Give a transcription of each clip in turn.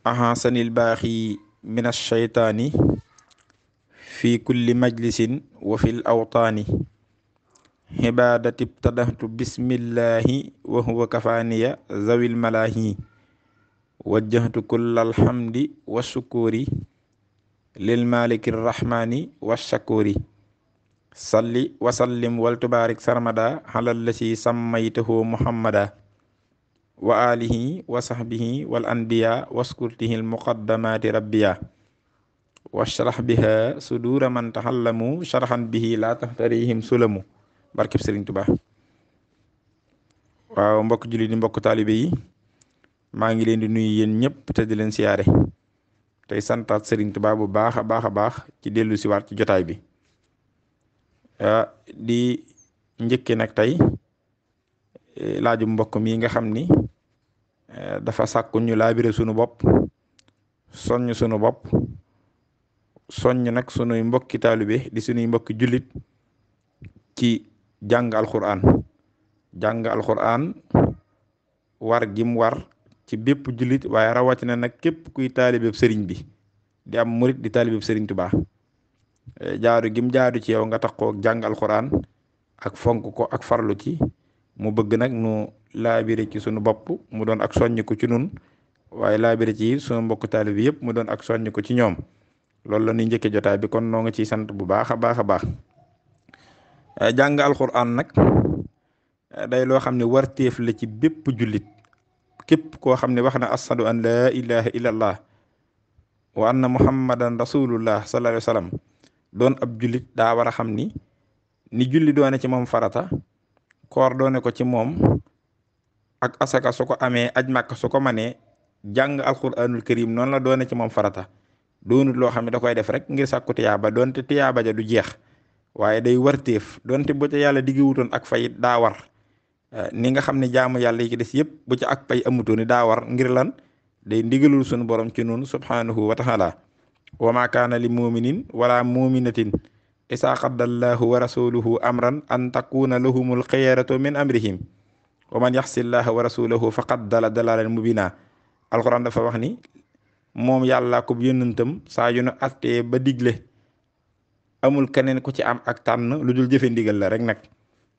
ahasanil baaxi min alsheytaani fi kulli majlisin wa fil awtaani xibaadati btadahtu bismillahi wa huwa kafaaniya zawil malaahi wajjahtu kulla alhamdi wa shukuri lil maliki rrahmani wa shakuri salli wa sallim wal tubaarik sarmada halal lasi sammaytahu muhammada wa alihi wa sahbihi wal anbiya waskurtihi al muqaddamati rabbiya washrah biha sudura man tahallamu sharhan bihi la tahtarihim sulamu barkeb Sëriñ Tuubaa. waaw mbokk julli di mbokk taalibe yi maa ngi leen di nuyu yéen ñëpp te di leen siyaare tey santaat Sëriñ Tuubaa bu baax a baax a baax ci dellu si waat ci jotaay bi di njëkke nag tey laaju mbokk mi nga xam ni dafa sàkku ñu laabire sunu bopp soññ sunu bopp soññ nag sunuy mbokki taalibe di sunuy mbokki jullit ci jàng alquran war gim war ci bépp jullit waaye rawatina nag képp kuy taalibeeb sëriñ bi di am murit di taalibeeb Sëriñ Tuubaa jaadu gim jaadu ci yow nga taxoo jàng alquran ak fonk ko ak farlu ci mu bëgg nag nu laabire ci sunu bopp mu doon ak soññ ko ci nun waaye laabire ci sunu mbokk taalib yëpp mu doon ak soññ ko ci ñoom loolu la ñuy njëkke jotaay bi kon noo nga ciy sant bu baax a baax a baax jàng alquran nag day loo xam ne warteef la ci bépp jullit képp koo xam ne wax na ashadu an laa ilaha illallah wa anna muhammadan rasulullah sallallahu alayhi wa sallam doon ab jullit daa war a xam ni julli doone ci moom farata koor doone ko ci moom ak asaka su ko amee aj màkk su ko manee jàng alquranul karim noonu la doone ci moom farata doonut loo xam ne da koy def rek ngir sàkku tiyaaba doonte tiyaaba ja du jeex waaye day warteef doonte bu ca yàlla diggiwutoon ak fay daa war ni nga xam ne jaamu yàlla yi ci des yëpp bu ca ak pay amutoon daa war ngir lan day ndigalul sunu borom ci noonu subhanahu wa taala wa ma kaana li muminin wala muminatin isaa qaddallahu wa rasuluhu amran an takuna lahumul xiyaratu min amrihim wa man yaxsillaha wa rasulahu faqad dalalan mubina alquran dafa wax ni moom yàlla ko yónnentam saa yu nu attee ba digle amul keneen ku ci am ak tànn lu dul jëfe ndigal la rek nag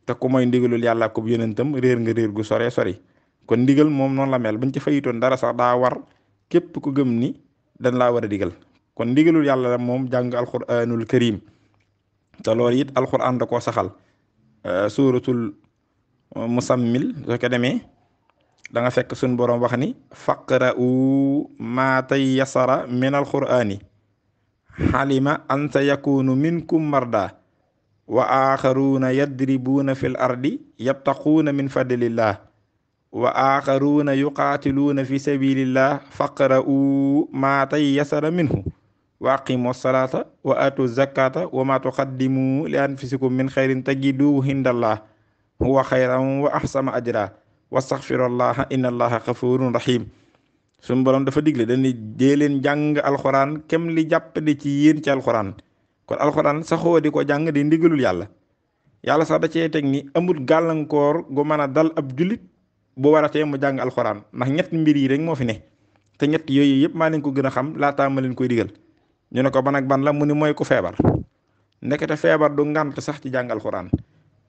te ku mooy ndigalul yàlla ko yónnentam réer nga réer gu sore sori kon ndigal moom noonu la mel buñ ci fayitoon dara sax daa war képp ku gëm ni dañ laa war a digal kon ndigalul yàlla la moom jàng alquranul karim te loolu it alquran da koo saxal suratul musammil soo ko demee da nga fekk suñ boroom wax ni faqra'u ma tayassara min alqurani xalima an sa yakunu minkum marda wa axaruuna yadribuuna fi l ardi yabtaquuna min fadlillah wa axaruuna yuqaatiluuna fi sabilillah faqra'u ma tayassara minhu wa aqimu salata wa atu zakata wa ma tuqaddimu li anfusikum min xayrin tajiduhu hindallah huwa xayran wa ahsana ajra wastaxfirullaha inna allaha xafurun rahim suñu borom dafa digle dañuy dee leen jàng alxuraan kem li jàppandi ci yéen ci alxuraan kon alxuraan saxoo di ko jàng di ndigalul yàlla sax da cee teg ni amul gàllankoor gu mën a dal ab jullit bu waratee mu jàng alxuraan ndax ñett mbir yi rek moo fi ne te ñett yooyu yëpp maa leen ko gën a xam laataa ma leen koy digal ñu ne ko ban ak ban la mu ni mooy ku feebar ndekete feebar du ngant sax ci jàng alxuraan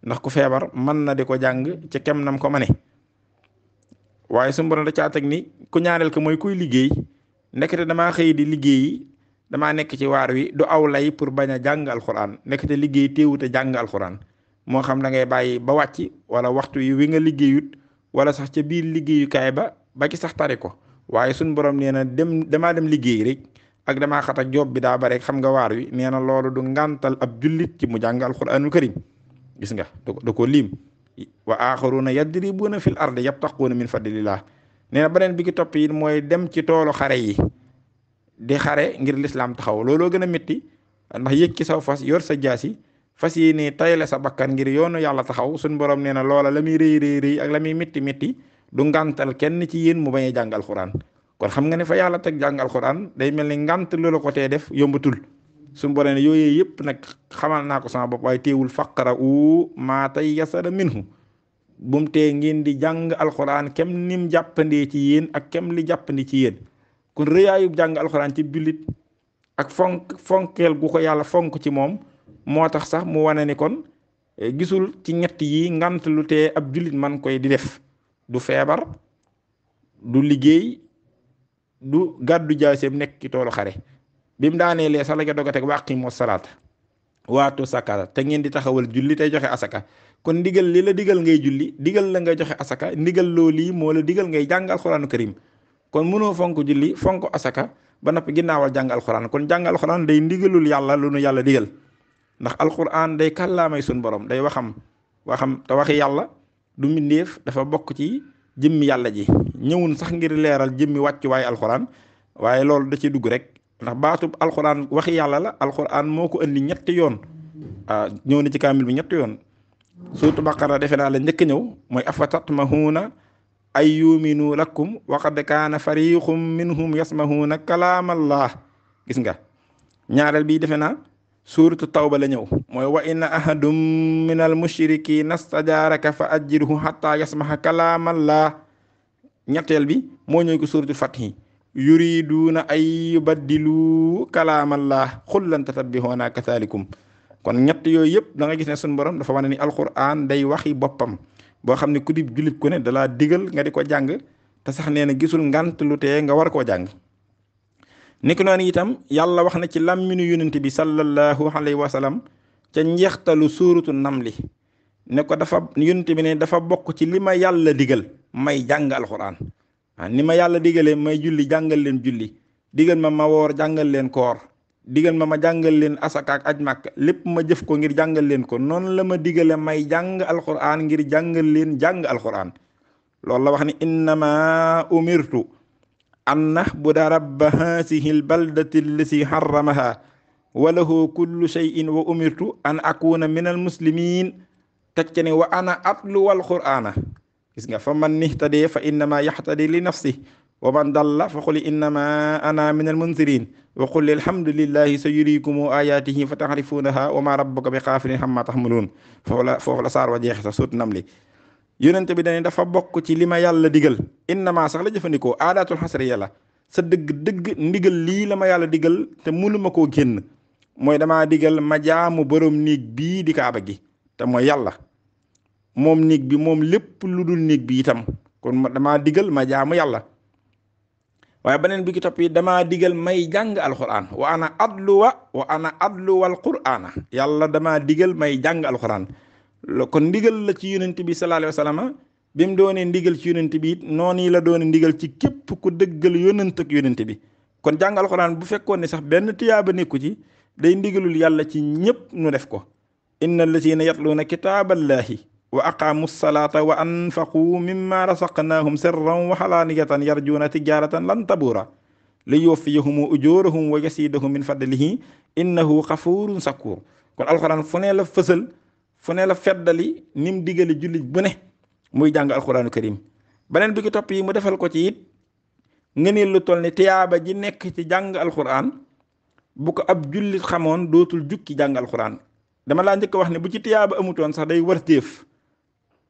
ndax ku feebar mën na di ko jàng ci kem nam ko mane waaye suñu borom da caa teg ni ku ñaareel ko mooy kuy liggéey ndekete damaa xëy di liggéeyi damaa nekk ci waar wi du aw lay pour bañ a jàng alxuraan ndekete liggéey téewute jàng alxuraan moo xam da ngay bàyyi ba wàcc wala waxtu wi nga liggéeyut wala sax ca biir liggéeyukaay ba ci sax tari ko waaye suñu borom nee na damaa dem liggéey rek ak damaa xat ak job bi daa bare xam nga waar wi nee na loolu du ngàntal ab jullit ci mu jàng alxuraanul karim gis nga da ko lim wa axaruna yadribuna fil ardi yabtaquuna min fadlillah nee na beneen bi ki topp yi mooy dem ci toolu xare yi di xare ngir lislaam taxaw looloo gën a métti ndax yëg ci saw fas yor sa jaasi fas yi ne tayle sa bakkan ngir yoonu yàlla taxaw suñ borom nee na loola la muy rëy ak la muy métti du ngàntal kenn ci yéen mu bañ a jàng alxuraan kon xam nga ne fa yàlla teg jàng alxuraan day mel ni ngànt loola ko tee def yombatul suñu borom ne yooyu yëpp nag xamal naa ko sama bopp waaye teewul faqra'u maa tayassara minhu bum tee ngeen di jàng alxuraan kem nim jàppandee ci yéen ak kem li jàppandi ci yéen kon rëyaayub jàng alxuraan ci jullit ak fonkeel gu ko yàlla fonk ci moom moo tax sax mu wane ni kon gisul ci ñett yi ngant lu tee ab jullit man koy di def du feebar du liggéey du gàddu jaaseem nekk ci toolu xare bi mu daaneelee sax la nga doog a teg wa aqiimu salaata waatu sakata te ngeen di taxawal julli tey joxe asaka kon ndigal li la digal ngay julli digal la ngay joxe asaka ndigal loolu lii moo la digal ngay jàng alxuraanu karim kon mënoo fonk julli fonk asaka ba noppi ginnaawal jàng alxuraan kon jàng alxuraan day ndigalul yàlla lu nu yàlla digal ndax alxuraan day kàllaamay sun borom day waxam te waxi yàlla du mbindeef dafa bokk ci jëmmi yàlla ji ñëwun sax ngir leeral jëmmi wàccu waaye alxuraan waaye loolu da ci dugg rek ndax baatub alxuraan waxi yàlla la alxuraan moo ko indi ñetti yoon ñëw na ci kaamil bi ñetti yoon suuratu baqara defe naa la njëkk ñëw mooy afa tatmahuuna ay yuminu lakum wa qad kaana fariqum minhum yasmahuuna kalaamallah gis nga ñaareel bi defe naa suuratu tawba la ñëw mooy wa inna ahadum min al mushrikiina stajaaraka fa ajirhu hatta yasmaha kalaamallah ñetteel bi moo ñëw ko suuratu fathi yuriduuna ay yubaddilu kalaamallah xul lan tatabbihuuna kathalikum kon ñett yooyu yëpp da nga gis ne suñu borom dafa wane ni alquran day waxi boppam boo xam ne ku di jullit ku ne dalaa digal nga di ko jàng te sax nee na gisul ngant lu tee nga war koo jàng niki noonu itam yàlla wax na ci làmminu yonent bi sallallahu alayhi wa sallam ca njeextalu suuratu namli ne ko dafa yonent bi ne dafa bokk ci li ma yàlla digal may jàng alquran ni ma yàlla digalee may julli jàngal leen julli digal ma woor jàngal leen koor digal ma jàngal leen asaka ak aj màkk lépp ma jëf ko ngir jàngal leen ko noonu la ma digale may jàng alquran ngir jàngal leen jàng alquran loolu la wax ni innama umirtu an nahbuda rabba haasihi albaldati allati harramaha wa lahu kullu shay'in wa umirtu an akuna min almuslimin teg ne wa ana atlu alqur'ana gis nga fa man nihtadi fa innama yahtadi li nafsi wa man dalla fa qul innama ana min almunzirin wa qul alhamdulillahi sayurikumu ayatihi fa tahrifunaha wa ma rabbuka bi xaafirin amma tahmalun foofu la saar wa jeexe sax suut nam li yonent bi dañu dafa bokk ci li ma yàlla digal innama sax la jëfandikoo aadatul xasriya la sa dëgg ndigal lii la ma yàlla digal te mënuma koo génn mooy damaa digal ma jaamu borom néeg bii di kaaba gi te mooy yàlla moom néeg bi moom lépp lu dul néeg bi itam kon damaa digal ma jaamu yàlla waaye beneen bi ki topp yi damaa digal may jàng alquran wa ana adluwal qur'ana yàlla damaa digal may jàng alquran kon ndigal la ci yonent bi sallallahu alayhi wa sallam bi mu doonee ndigal ci yonent bi it noonu la doone ndigal ci képp ku dëggal yonent ak yonent bi kon jàng alquran bu fekkoon ne sax benn tiyaaba nekku ci day ndigalul yàlla ci ñépp nu def ko inna allazina yatluuna kitaaballahi wa aqaamu salaata wa anfaqu mimma rasaqnaahum sirran wa xalaaniyatan yarjuuna tijaaratan lan tabuura li yuwaffiyahum ujuurahum wa yasidahum min fadlihi innahu xafuurun sakuur kon alxuraan fu ne la fësal fu ne la feddali nim digale jullit bu ne muy jàng alxuraanu karim beneen bi ki topp yi mu defal ko ci it ngëneel lu toll ni tiyaaba ji nekk ci jàng alxuraan bu ko ab jullit xamoon dootul jukki jàng alxuraan dama laa njëkk wax ne bu ci tiyaaba amutoon sax day warteef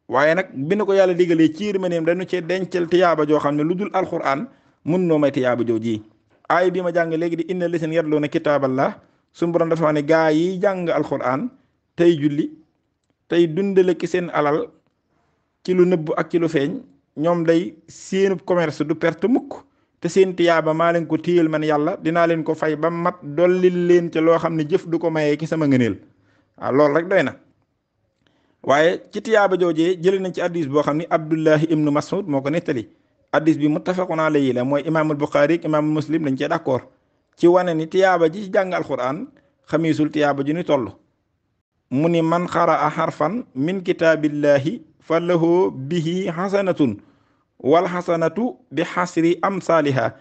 waaye nag bi na ko yàlla digalee ci yërmandeem dañu cee dencal tiyaaba joo xam ne lu dul alxuraan mun noo may tiyaaba joo ji aay bi ma jàng léegi di inna liseen yatluuna kitaaballah suñu borom dafa wax ne gaa yi jàng alxuraan tey julli tey dundale ki seen alal ci lu nëbb ak ci lu feeñ ñoom day seenub commerce du perte mukk te seen tiyaaba maa leen ko téyel man yàlla dinaa leen ko fay ba mat dollil leen ca loo xam ne jëf du ko mayee ki sama ngëneel waaw loolu rek doy na waaye ci tiyaaba joojee jëlee nañ ci addis boo xam ni Abdullahi ibnu Mas'ud moo ko nettali addis bi muttafaqun alayhi la mooy imaamul Buxaari ak imaamul Muslim dañ cee d'accord ci wane ni tiyaaba ji ci jàng alquran xamiisul tiyaaba ju ni toll mu ni man xaraa xarfan min kitaabillahi fa lahu bihi xasanatun wal xasanatu bi xasri amsaaliha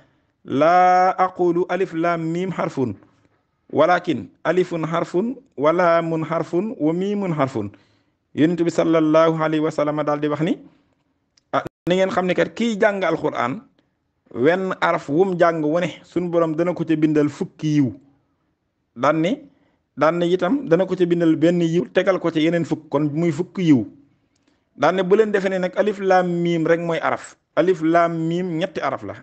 laa aqulu alif laam miim xarfun walakin alifun xarfun wa laamun xarfun wa miimun xarfun yonent bi sallallahu alayhi wa sallam daal di wax ni ni ngeen xam ne kat kiy jàng alquran wenn araf wum jàng wu ne suñ borom dana ko ca bindal fukki yiw daan ne itam dana ko ca bindal benn yiw tegal ko ca yeneen fukk kon muy fukki yiw daan ne bu leen defee ne nag alif laam miim rek mooy araf alif laam miim ñetti araf la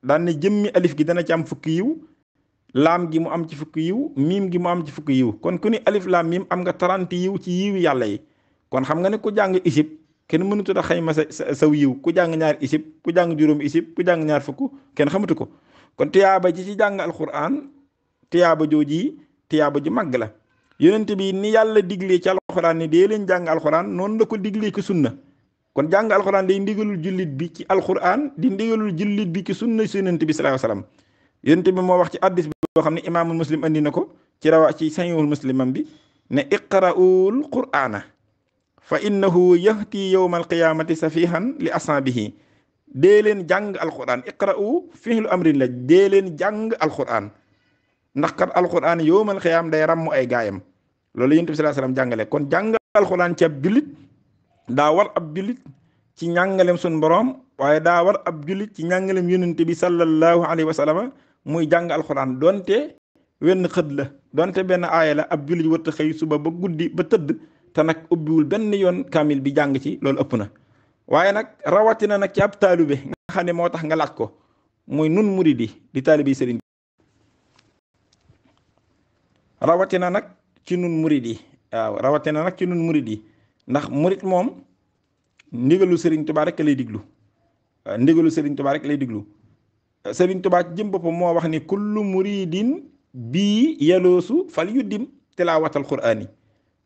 daan ne jëmmi alif gi dana ci am fukki yiw, laam gi mu am ci fukki yiw, miim gi mu am ci fukki yiw. kon ku ni alif laam miim am nga 30 yiw ci yiwi yàlla yi. kon xam nga ne ku jàng isib kenn mënutu a xayma saw yiw. ku jàng ñaar isib, ku jàng juróom isib, ku jàng ñaar fukk kenn xamatu ko. kon tiyaaba ji ci jàng alquran, tiyaaba jooji tiyaaba ju màgg la. yonent bi ni yàlla diglee ci alquran ni dee leen jàng alquran, noonu la ko diglee ci sunna. kon jàng alquran day ndigalul jullit bi ci alquran, di ndigalul jullit bi ci sunna si yonent bi sallallahu alayhi wasallam. yonent bi moo wax ci addis bi boo xam ne imaamul muslim andi na ko ci sahihul muslimam bi ne iqra'ul qur'ana fa innahu yahti yawmal qiyamati safihan li ashabihi. dee leen jàng alquran. iqra'u fi'lu amrin la, dee leen jàng alquran, ndax kat alquran yawmal qiyam day ràmm ay gaayam. loolu yonent bi sallallahu alayhi wasallam jàngale. kon jàng alquran ci ab jullit daa war ab jullit ci njàngalem sun borom, waaye daa war ab jullit ci njàngalem yonent bi sallallahu alayhi wa sallam muy jàng alquran. donte wenn xët la, donte benn aaya la, ab jullit warta xëy suba ba guddi ba tëdd te nag ubbiwul benn yoon kaamil bi jàng ci, loolu ëpp na. waaye nag rawatina nag ci ab taalibe nga xam ne moo tax nga laaj ko, muy nun muridi di taalibe sëriñ. rawatina nag ci nun muridi, waaw rawatina nag ci nun muridi, ndax murit moom ndigalu Serigne Touba rek lay diglu. ndigalu Serigne Touba rek lay diglu. Serigne Touba ci jëm boppam moo wax ni kullu muridin bii yaloosu fal yuddim tilaawatal qur'aani.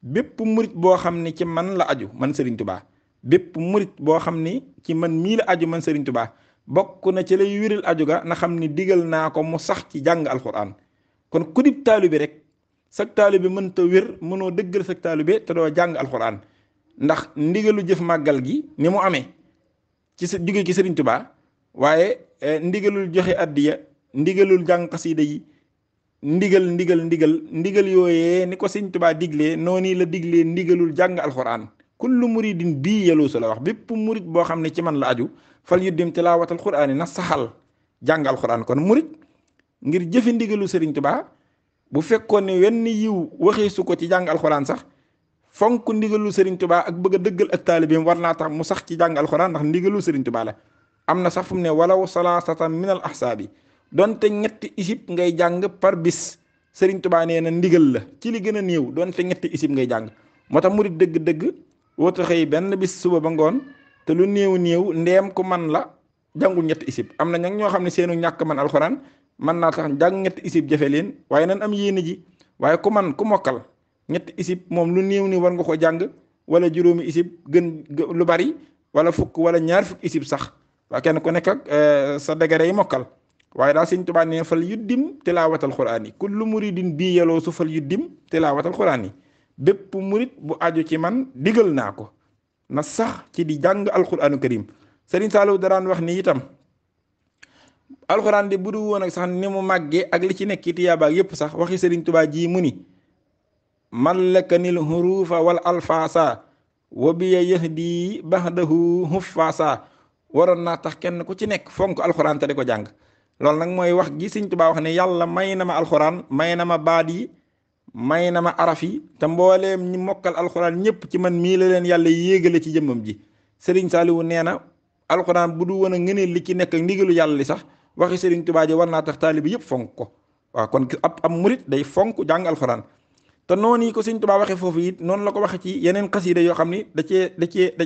bépp murit boo xam ne ci man la aju man Serigne Touba, bépp murit boo xam ni ci man mii la aju man Serigne Touba, bokk na ci lay wiril aju ga na xam ni digal naa ko mu sax ci jàng alquran. kon ku dib taalibe rek sag taalibe mënta wér, mënoo dëggal sag taalibe te doo jàng alquran. ndax ndigalu jëf màggal gi ni mu amee ci sa jóge ci Sëriñ Tuubaa, waaye ndigalul joxe addiya, ndigalul jàng xasiida yi, ndigal yooyee ni ko Sëriñ Tuubaa diglee noonu la diglee ndigalul jàng alquran. kullu muridin bii yaloosu la wax, bépp murid boo xam ne ci man la aju fal yuddim tilaawatal qur'aani na saxal jàng alquran. kon murid ngir jëfe ndigalu Sëriñ Tuubaa, bu fekkoon ne wenn yiw waxee su ko ci jàng alquran sax, fonk ndigalu Serigne Touba ak bëgg a dëggal ak taalibeem war naa tax mu sax ci jàng alxuraan, ndax ndigalu Serigne Touba la. am na sax fu mu ne walaw salaasatan minal ahsaabi, donte ñetti isib ngay jàng par bis, Serigne Touba nee na ndigal la ci li gën a néew, donte ñetti isib ngay jàng. moo tax murid dëgg-dëgg wootu xëy benn bis suba ba ngoon te lu néew ndeem ku man la jàngul ñetti isib. am na ñoo xam ne seenu ñàkk man alxuraan mën naa tax jàng ñetti isib jafe leen, waaye nan am yéene ji. waaye ku mokkal ñetti isib moom lu néew ni war nga ko jàng, wala juróomi isib gën lu bari, wala fukk wala ñaar fukk isib sax. waa kenn ku nekk ak sa degere yi mokkal. waaye daal Sëriñ Tuubaa ne fal yuddim tilaawatal qur'aani, kullu muridin bii yaloo su fal yuddim tilaawatal qur'aani. bépp murid bu aju ci man digal naa ko na sax ci di jàng alqur'aanu karim. Sëriñ Saaliw daraan wax ni itam alqur'aan di bu du woon ak sax ni mu màggee ak li ci nekk tiyaaba yépp sax, waxi Sëriñ Tuubaa ji mu ni mallakanil hurufa wal alfaasa wa biya yahdi baxdahu huffaasa. waroon naa tax kenn ku ci nekk fonk alxuraan te di ko jàng. loolu nag mooy wax gi Sëriñ Tuubaa wax ne yàlla may na ma alxuraan, may na ma baat yi, may na ma araf yi, te mbooleem ñi mokkal alxuraan ñëpp ci man mii la leen yàlla yéegale ci jëmmam ji. Sëriñ Saaliwu nee na alxuraan bu du woon a ngëneel li ci nekk ak ndigalu yàlla li sax, waxi Sëriñ Tuubaa ji war naa tax taalibi yëpp fonk ko. waaw kon ab murit day fonk jàng alxuraan. te noonu yi ko Sëriñ Tuubaa waxee foofu it noonu la ko waxee ci yeneen xasiida yoo xam ni da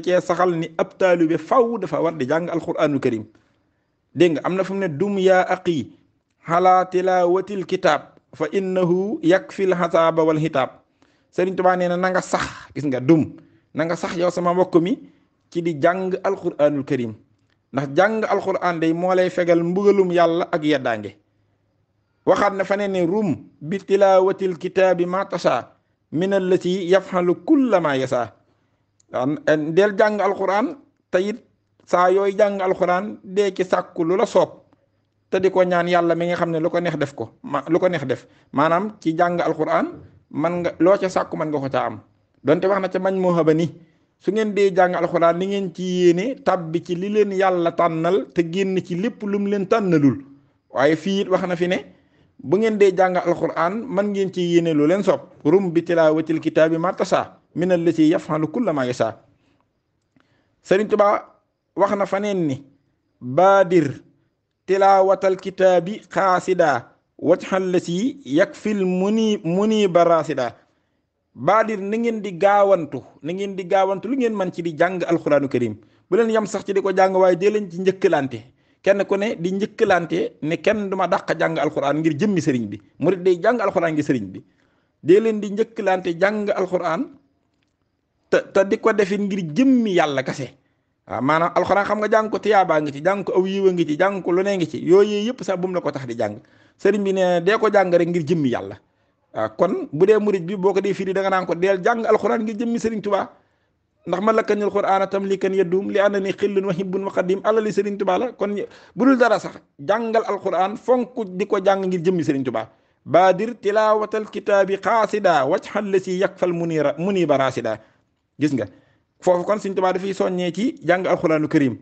cee saxal ni ab taalibe faw dafa war di jàng alquraanul karim. dégg nga am na fu mu ne dum yaa aqi ala tilaawatil kitaab fa innahu yakfil xasaaba wal xitaab. Sëriñ Tuubaa nee na na nga sax, gis nga dum na nga sax yow sama mbokk mi ci di jàng alquraanul karim, ndax jàng alquraan day moo lay fegal mbugalum yàlla ak yeddaange. waxaat na fa ne rum bi tilaawatil kitaabi ma tasha min allati yafxalu kulla ma yasa. del jàng alquran te it saa yooy jàng alquran dee ci sàkku lu la soob te di ko ñaan yàlla mi nga xam ne lu ko neex def ko lu ko neex def. maanaam ci jàng alquran man nga loo ca sàkku man nga ko caa am. donte wax na ca mañ moo xaba ni su ngeen dee jàng alquran ni ngeen ci yéene tàbbi ci li leen yàlla tànnal te génn ci lépp lu mu leen tànnalul. waaye fii it wax na fi ne bu ngeen dee jàng alquran man ngeen ci yéene lu leen soob. rum bi tilaawatil kitaabi ma tasha min allati yaf'alu kulla ma yasha. Sëriñ Tuubaa wax na faneen ni baadir tilaawatal kitaabi xaasida wajxal la si yakfil muni barasida. baadir na ngeen di gaawantu lu ngeen man ci di jàng alxuraanu karim. bu leen yam sax ci di ko jàng waaye dee leen ci njëkkalante kenn ku ne di njëkkalante ne kenn duma dàq jàng alxuraan ngir jëmmi sëriñ bi. murit day jàng alxuraan ngir sëriñ bi. dee leen di njëkkalante jàng alxuraan te di ko defit ngir jëmmi yàlla kase. waaw maanaam alxuraan xam nga jàng ko tiyaabaa ngi ci, jàng ko aw yiwa ngi ci, jàng ko lu ne ngi ci, yooyu yëpp sax bu mu la ko tax di jàng. sëriñ bi ne dee ko jàng rek ngir jëmmi yàlla. waaw kon bu dee murit bi boo ko dee firi da nga naan ko deel jàng alxuraan ngir jëmmi sëriñ Tuubaa. ndax man la kañul qur'aana tam li kan yeddum li ànd ni xillun wa hibbun wa qadim alali sëriñ Tuubaa la. kon bu dul dara sax jàngal alxuraan fonk di ko jàng ngir jëmmi sëriñ Tuubaa. baadir tilaawatal kitaabi xaasida wajxal la si yakfal muniba rasida. gis nga foofu kon sëriñ Tuubaa dafay soññee ci jàng alxuraanu karim.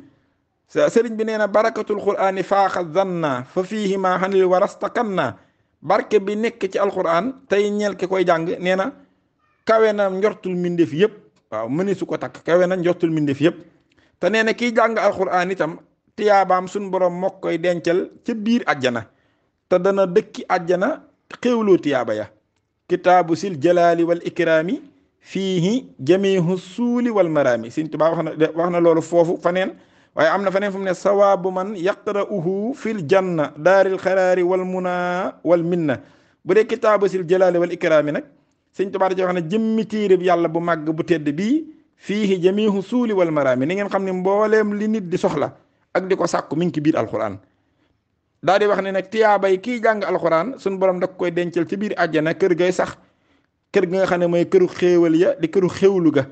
sëriñ bi nee na barakatul qur'aani faaxa zanna fa fiihi ma xanil warastakanna. barke bi nekk ci alxuraan tey ñeel ki koy jàng nee na kawe na njortul mbindeef yëpp. waaw mëni su ko takk kawe na njortul mbindeef yëpp. te nee na kiy jàng alxuraan itam tiyaabaam suñ borom moo koy dencal ca biir àjjana te dana dëkki àjjana xéewloo tiyaaba ya. kitaabu sil jalaali wal ikraami fiihi jamihu suuli wal maraami. Sëriñ Tuubaa wax na loolu foofu faneen, waaye am na faneen fu mu ne sawaabu man yaqra'uhu fil janna daaril xaraari wal muna wal minna. bu dee kitaabu sil jalaali wal ikraami nag Sëriñ Tuubaa da ci wax ne jëmmi téereb yàlla bu màgg bu tedd bii fiihi jamihu suuli wal maraami. ni ngeen xam ne mbooleem li nit di soxla ak di ko sàkku mi ngi ci biir alxuraan. daa di wax ne nag tiyaabay kii jàng alxuraan suñ borom da koy dencal ci biir àjjana kër gay sax, kër gi nga xam ne mooy këru xéewal ya di këru xéewlu ga.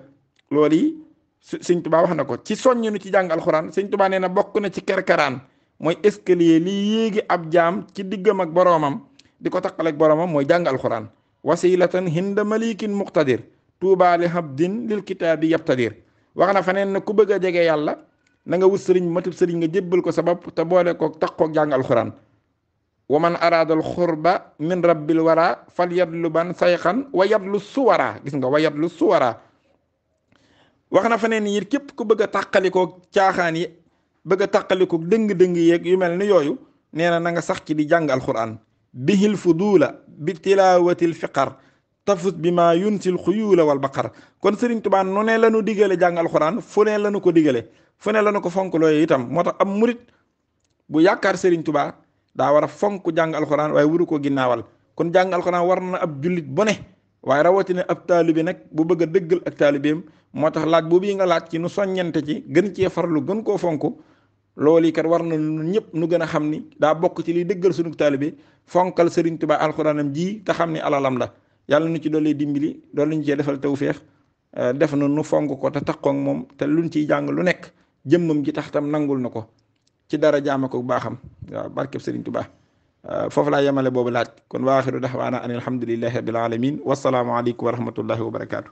loolu yi Sëriñ Tuubaa wax na ko ci soññinu ci jàng alxuraan. Sëriñ Tuubaa nee na bokk na ci kerkeraan mooy escalier liy yéegi ab jaam ci diggam ak boroomam di ko taqal ak boroomam mooy jàng alxuraan. wasilatan hinda malikin muqtadir tuubaa li habdin lil kitaabi yabtadir. wax na faneen na ku bëgg a jege yàlla na nga wut sëriñ matub sëriñ nga jébbal ko sa bopp te boole ko taqoog jàng alxuraan. wa man araadal xurba min rabbil wara fal yadlu ban sayxan wa yadlu suwara. gis nga wa yadlu suwara. wax na faneen ni képp ku bëgg a tàqalikoo caaxaan yi, bëgg a tàqalikoo dëng-dëng yeeg yu mel ni yooyu, nee na nga sax ci di jàng alxuraan. bihil fudula bi tilaawatil fiqar tafut bi maa yunsil xuyuula wal baqar. kon Sëriñ Tuubaa nu ne la nu digale jàng alxuraan, fu ne la nu ko digale, fu ne la nu ko fonk looyu itam. moo tax am murit bu yaakaar Sëriñ Tuubaa daa war a fonk jàng alxuraan waaye wuru ko ginnaawal. kon jàng alxuraan war na ab jullit bu ne, waaye rawatina ab taalibe nag bu bëgg a dëggal ak taalibeem. moo tax laaj boobu yi nga laaj ci nu soññante ci gën cee farlu gën koo fonk, loolu yi kat war na ñun ñëpp nu gën a xam ni daa bokk ci liy dëggal sunu taalibe. fonkal Sëriñ Tuubaa alxuraanam ji te xam ni alalam la. yàlla nu ci doole dimbali doole ñu cee defal tawféex, def na nu fonk ko te taxoo ak moom te luñ ciy jàng lu nekk jëmmam ji tax tam nangul na ko ci dara jaama ko baaxam. waaw barkeb Sëriñ Tuubaa. foofu laa yemale boobu laaj. kon wa aaxiru daxwaana an alhamdulillahi rabbil alamin wasalaamu aleykum wa rahmatullahi wa barakaatu.